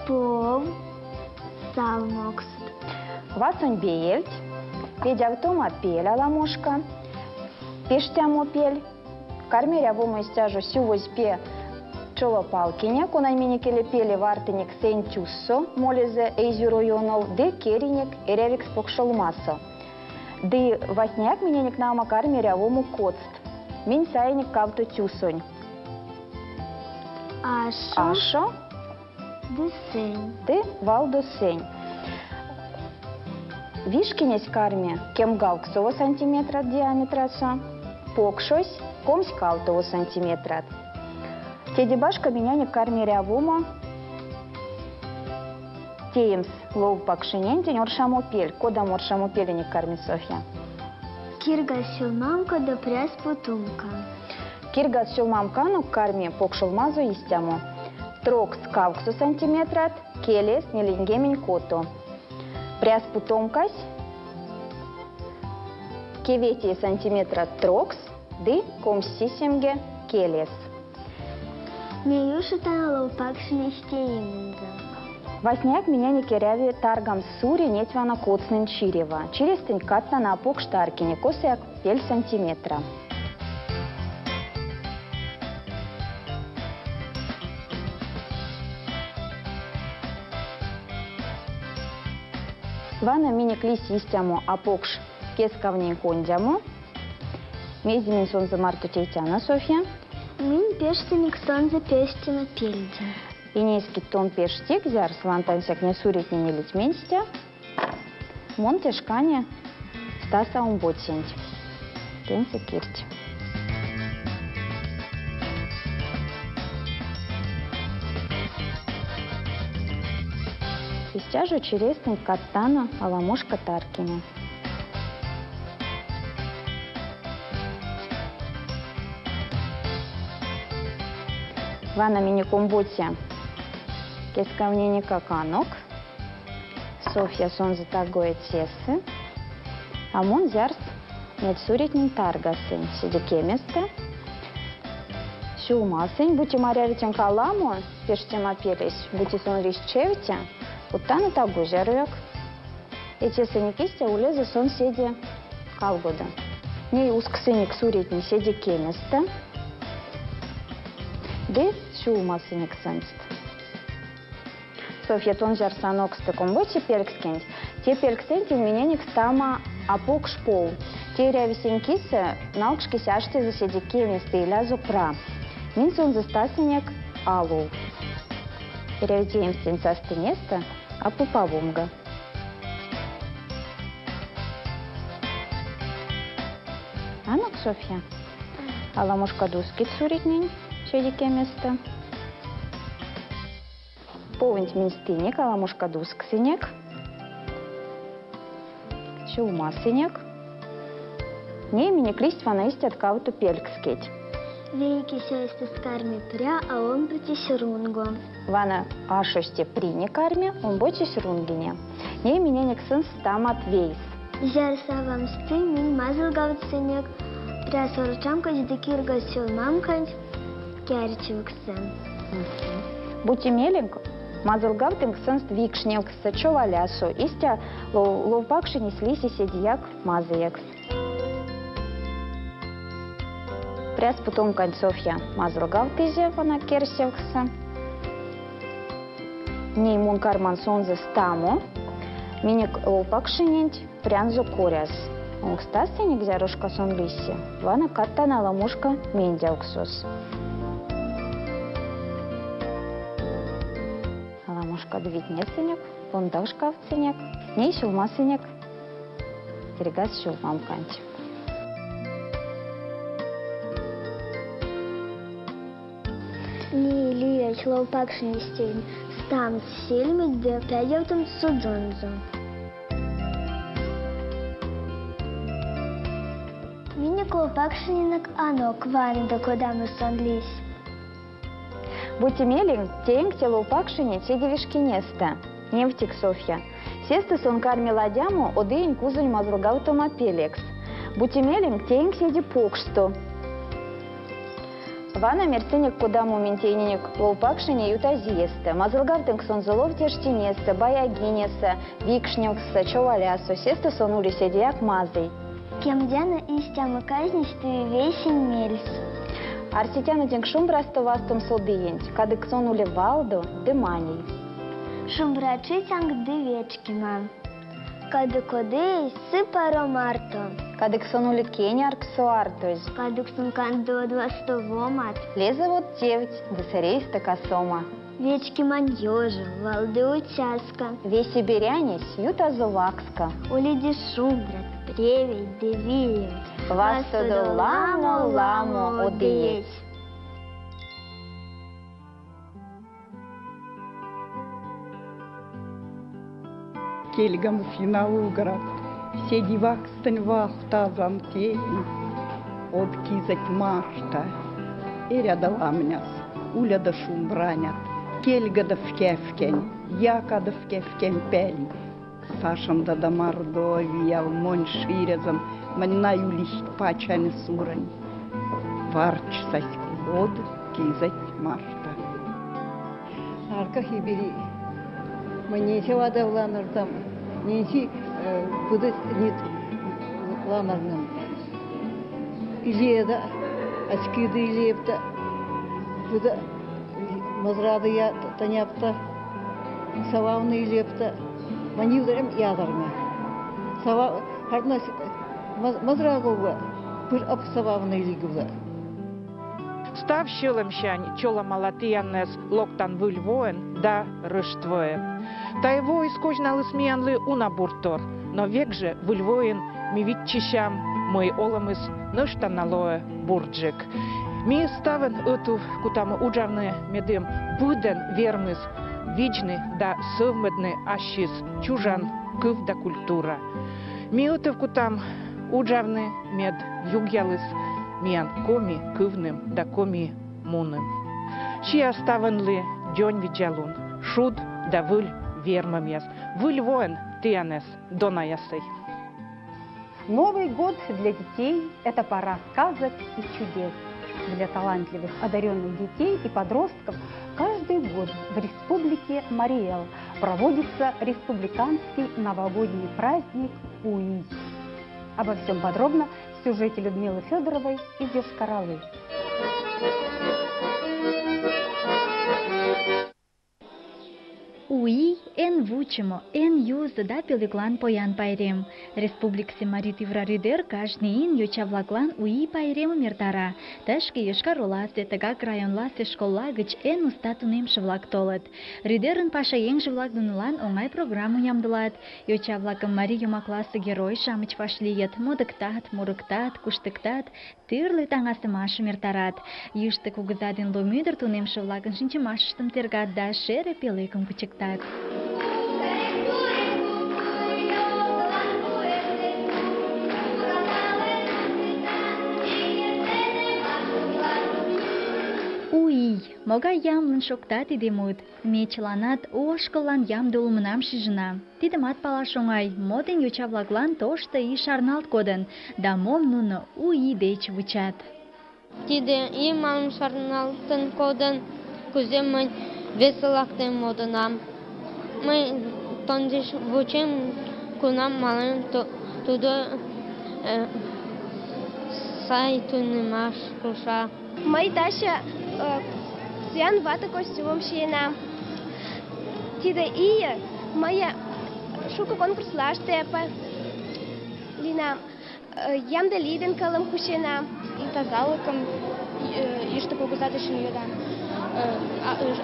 пов, салмукст. Васонь пеельть, педявтома пель аламошка, пештямо пель, карми эрявомо истя жо сювозь пе чова палкине, конань минек икеле пеле вартынек сэнь тюссо, молезэ эйзюро ёнов, ды керинек эрявикс покшолмасо. Ды васняяк миненек нама карми эрявомо коцт. Минь саинек кавто тюсонь. Ашо. Ашо. Ды сэнь. Ды валдо сэнь. Вишкинесь карми кемгавксово сантиметрат диаметрасо, покшось комськавтово сантиметрат. Теде башка миненек карми эрявомо теемс ловпакшинентень оршамопель. Кодамо оршамопеленек карми, Софья? Кирга сюлмамка ды пряс путомка. Кирга сюлмамканок карми покшолмазо истямо: трокс кавксо сантиметрат, келес ниленьгемень кото. Пряс путомкась кеветее сантиметрат трокс ды комсьсисемге келес. Ней ушодтано ловпакшинесь теемензэ. Васняяк миненек эряви таргамс суре неть вана коцтнэнь чирева. Чирестэнть кадтано апокш таркине, косояк пель сантиметра. Вана минек лиссь истямо апокш кескавнень кондямо. Мезе минь сонзэ марто тейтяно, Софья? Минь пештинек сонзэ пештема пельде. Инескеть тон пештик, зярс вант ансяк не суретнень элить менстя. Мон те шкане стаса омбоценть. Теньсэ кирдть. Истя жо чирестэнть кадтано аламошка таркине. Вана минек омбоце кескавненекак анок. Софья сонзэ таго эцесы. А мон зярс неть суретнень таргасынь седе кеместэ. Сюлмасынь, бути маряви тенк аламо пештема пелесь, бути сон лиссь чевте, путтано таго зярояк. Эцесынек истя, улезэ сон седе калгодо. Ней усксынек суретнень седе кеместэ ды сюлмасынек сынст. Софья, тон зярс анокстык омбоце пелькскенть, те пельксэнтень миненек стама апокш пол. Те эряви сень кисэ, налкшкесь аштезэ седе кеместэ, илязо пра. Минь сонзэ стасынек алов. Эряви теемс тень састынестэ, а пупавомга. Анок, Софья? Аламошка доскить суретнень седе кеместэ. Повонть менстинек, аламошка дусксынек, сюлмасынек. Ней минек лиссть вана истят кавто пелькскеть. Вейкесь эйстэст карми пря, а омбоцесь рунго. Вана ашось те прине карми, омбоцесь рунгине. Ней миненек сынст стамат вейс. Зярс авамсты минь мазылгавтсынек прясо оршамканть ды кирга сюлмамканть керчевкссэ. Бути меленк, мазылгавтынк сынст викшневкссэ, човалясо, истя ловпакшинесь лиси седеяк мазыекс. Пряс путомканть Софья мазылгавтызе вана керсевкссэ. Ней мон карман сонзэ стамо. Минек ловпакшиненть прянзо коряс. Онкстасынек, зярошка сон лиси. Вана кадтано аламошка мендявксос. Аламошка ды витнесынек, пондакшкавтсынек. Ней сюлмасынек кирьгас сюлмамканть. Лиять ловпакшинестень стамс сельметь ды пядявтомс судонзо. Минек ловпакшиненек анок ванодо, кодамо сон лиссь. Бути мелень, теинк те ловпакшиненть седе вишкинестэ. Невтик, Софья. Сестэ сон карми ладямо од иень кузонь мазылгавтома пелекс. Бути меленк, теинк седе покшсто. Вана мерсынек, кодамо минь тейнинек ловпакшине ютазь иестэ. Мазылгавтынк сонзэ лов тештинесэ, баягинесэ, викшневкссэ, човалясо. Сестэ сон ули седеяк мазый. Кемдяно, истямо казнесь туи весень мельс. Арсетяно тенк шумбрасто вастомс од иенть, кадык сон ули валдо ды маней. Шумбрачи тенк ды вечкема. Кадык од иесь сы паро марто. Кадык сон ули кеняркссо артозь. Кадык сон канды од вастовомат. Лезэв од тевть ды сэрейстэ касома. Вечкемань ёжо, валдо уцяска. Весе берянесь ютазо вакска. Уледе шумбрат, превейть ды виевть. Вастодо ламо-ламо од иеть! Кельгам финал-уграт, седи вакстынь вахтазам тень, од кизэть марта, эрядо ламняс, улядо шумбранят, кельгадо кевкень, якадо кевкень пель. Сашанда да Мордовияв монь ширезэм, монь улить пачань сурань. Варчсась од кизэть марта. Арка хибири. Манинси вадавланыртам. Нинси куды нит ламарным. Иледа, очкиды илепта, куда мазрады я таняпта, сававны илепта, манилдерем ядарна. Сава, хартна мазрагова, пыр ап сававны илигула. Став щелемщань чола малатияннес локтан выльвоен да рыштвоен. Та его искожна лысмиянлы уна буртор, но век же выльвоен ми витчищам мой оломыс нышта налое бурджик. Ми ставен ытув кутамы уджавны медым буден вермыс вичны да сывмедны ащис чужан кыв да культура. Ми ытыв кутам уджавны мед югялыс миян коми кывным да коми муным. Чи оставенли дёнь виджалун, шуд да выль вермамяс, выль воин тианес донаясый. Новый год для детей – это пора сказок и чудес. Для талантливых, одаренных детей и подростков каждый год в республике Марий Эл проводится республиканский новогодний праздник Уий. Обо всем подробно в сюжете Людмилы Федоровой из Йошкар-Олы. Уий эн вучымо, эн юзо да пӧлеклан поян пайрем. Республикысе марий тӱвыра рӱдер кажне ийын йоча-влаклан Уий пайремым эртара. Тышке Йошкар-Оласе, тыгак районласе школла гыч эн уста тунемше-влак толыт. Рӱдерын пашаеҥже-влак нунылан оҥай программым ямдылат. Йоча-влакым марий йомакласе герой-шамыч вашлийыт, модыктат, мурыктат, куштыктат, тӱрлӧ таҥасымашым эртарат. Йӱштӧ кугыза ден Ломӱдыр тунемше-влакын шинчымашыштым тергат да шере пӧлекым кучыктат. Уий! Могай ямлын шокта тиде мут! Ме чыланат у ошкыллан ямде улмынам шижына. Тидымат палаш оҥай, мо ден йоча-влаклан тошто ий шарналт кодын да мом нуно у ий деч вучат. Тиде ий мам шарналтын кодын, кузе мый веселактен модынам. Мый тондеш вучем, кунам малем тудо сай тунемаш полша. Мый таче сӱан вате костюмым чиенам. Тиде ий мый шуко конкурслаште лийнам. Ямде лий ден кылым кученам. Тазалыкым йӱштӧ кугыза дечын йодам.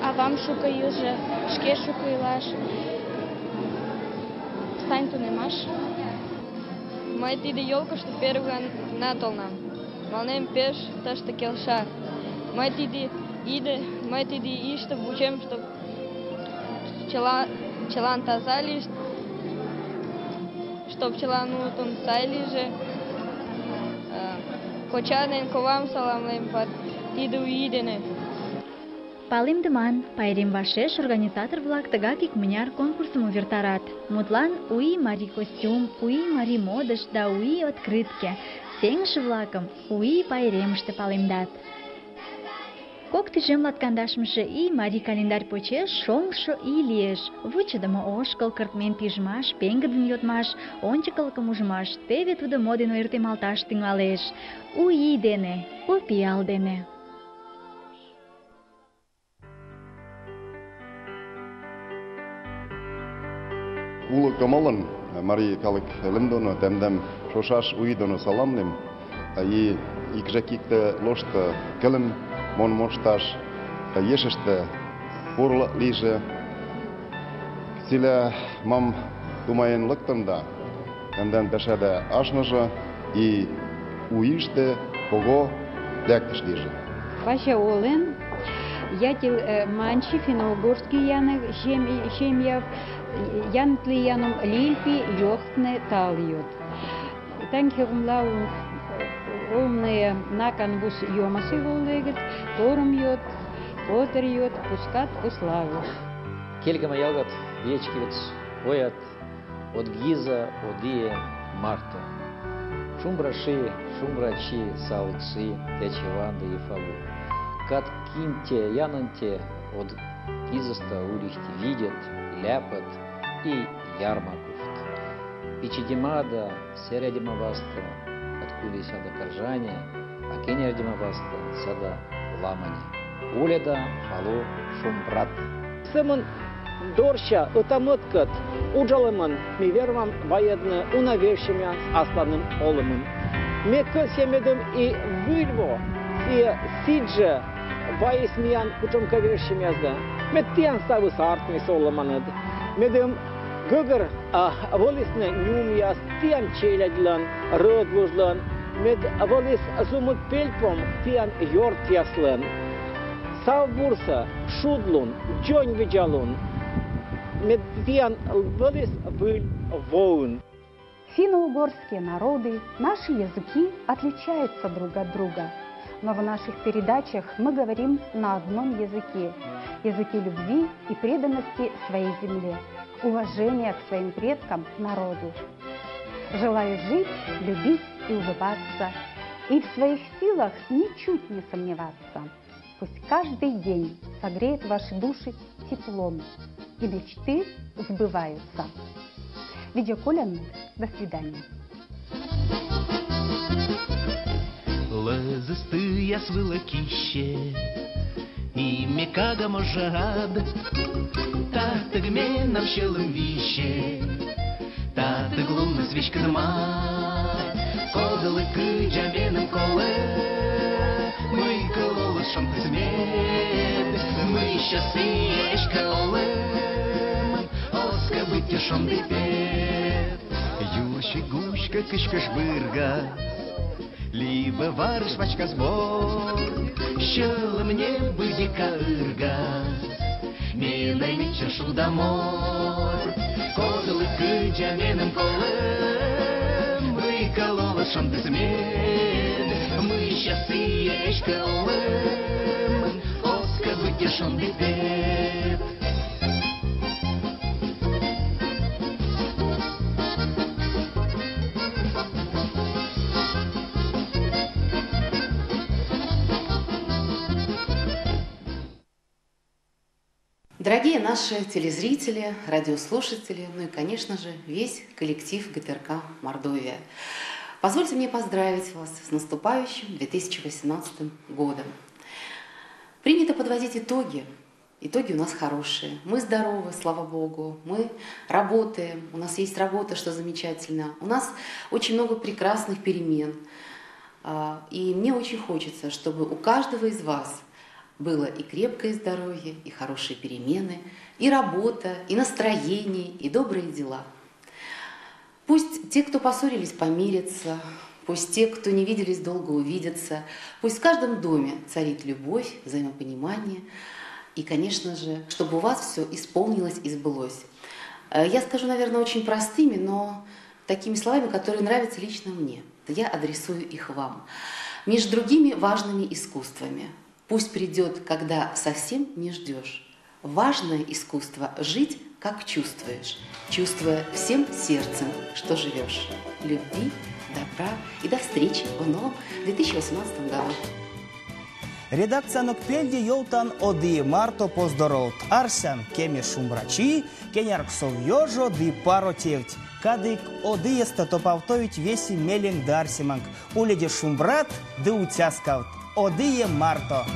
Авам шуко илыже, шке шуко илаш, сайын тунемаш. Мый тиде ёлкышто первый гана толынам. Мыланем пеш тыште келша. Мый тиде Иде, мый тиде ийыште вучем, чтоб чылан таза лийышт, чтоб чылан утым сай лийже. Коча ден ковам саламлем тиде у ий дене. Палемдыман, пайрем вашеш организатор-влак тыгак икмыняр конкурсым увертарат. Мутлан, «У ий марий костюм», «У ий марий модыш» да «У ий открытке». Сеҥыше-влакым У ий пайремыште палемдат. 2019-ше ий марий календарь почеш шоҥшо ий лиеш. Вучыдымо ошкыл, кыртмен пижмаш, пеҥгыдын йодмаш, ончыкылыкым ужмаш — теве тудо мо дене ойыртемалташ тӱҥалеш. У ий дене, у пиал дене! Уло кымылын марий калык лӹм доно тӓмдӓм шошаш у и доно саламлем. И икжӓк иктӹ лошты кӹлӹм мон мошташ, ешӹштӹ пурлык лижӹ. Цилӓ мам тумаен лыктында, тӓмдӓн пӓшӓдӓ ашныжы и у иштӹ кого лӓктӹш лижӹ. Пача олен, ятил манчи финно-угорский яныг семьяв, янтли яном лильпи йохтне тальют. Танхерумла умные накан бус йомасы воллегет, торум йот, потер йот, пускат пуславу. Кельгама ялгат, вечкивец, оят, от гиза, одие, марта. Шумбраши, шумбрачи, салыкси, течеванды и фалу. Кат кинте, янанте, от гизаста улихти видят, ляпат и ярмакуфт. Пичидимада, серядимаваста, откуда сяда коржане, а кенердимаваста сяда ламани. Уледа фалу шумбрат. Сымын дорща ытамыткыт уджалымын мивермам воедны унавевшимя асланым олымын. Мекы семедым и выльво сие сидже ваисмиян кучомковершимязда. Меттиян ставы сартми соломанад. Медым гыгыр волисне нюмяс тиян челядлан, рыдлужлан, мед волис зумыт пельпом тиян йортяслан. Сав бурса шудлун, джонь виджалун, медтиян волис выль воун. Финно-угорские народы, наши языки отличаются друг от друга. Но в наших передачах мы говорим на одном языке. Языке любви и преданности своей земле, уважения к своим предкам, народу. Желаю жить, любить и улыбаться, и в своих силах ничуть не сомневаться. Пусть каждый день согреет ваши души теплом, и мечты сбываются. Видеоколян, до свидания. Лызысты свылакище, и мекага можад, Татыгменам щелым вище, Татыглумны свечканма, Кодылы кыджаменам колы, Мы кололы шонтызмет, Мы счастливешка олым, Оска бытя шондыпет. Юрщик гучка кышкаш бырга, Либо варыш вачка сбор, Щелы мне быдика ыргас, Менай мича шудамор, Кодылы кыджа меным колым, Мы колола шондызмет, Мы счастливешка олым, Оска бытя шондыпет. Дорогие наши телезрители, радиослушатели, ну и, конечно же, весь коллектив ГТРК «Мордовия». Позвольте мне поздравить вас с наступающим 2018 годом. Принято подводить итоги. Итоги у нас хорошие. Мы здоровы, слава Богу. Мы работаем. У нас есть работа, что замечательно. У нас очень много прекрасных перемен. И мне очень хочется, чтобы у каждого из вас было и крепкое здоровье, и хорошие перемены, и работа, и настроение, и добрые дела. Пусть те, кто поссорились, помирятся, Пусть те, кто не виделись долго, увидятся. Пусть в каждом доме царит любовь, взаимопонимание. И, конечно же, чтобы у вас все исполнилось и сбылось. Я скажу, наверное, очень простыми, но такими словами, которые нравятся лично мне. Я адресую их вам. Между другими важными искусствами. Пусть придет, когда совсем не ждешь. Важное искусство – жить, как чувствуешь, чувствуя всем сердцем, что живешь. Любви, добра и до встречи в новом 2018 году. Редакциянок пельде ёвтан од ие марто поздоровт. Арсян кеме шумбрачи, кенярксов ёжо ды паро тевть. Кадык од иестэ топавтовить весе меленк ды арсеманк. Уледе шумбрат ды уцяскавт. Од ие марто!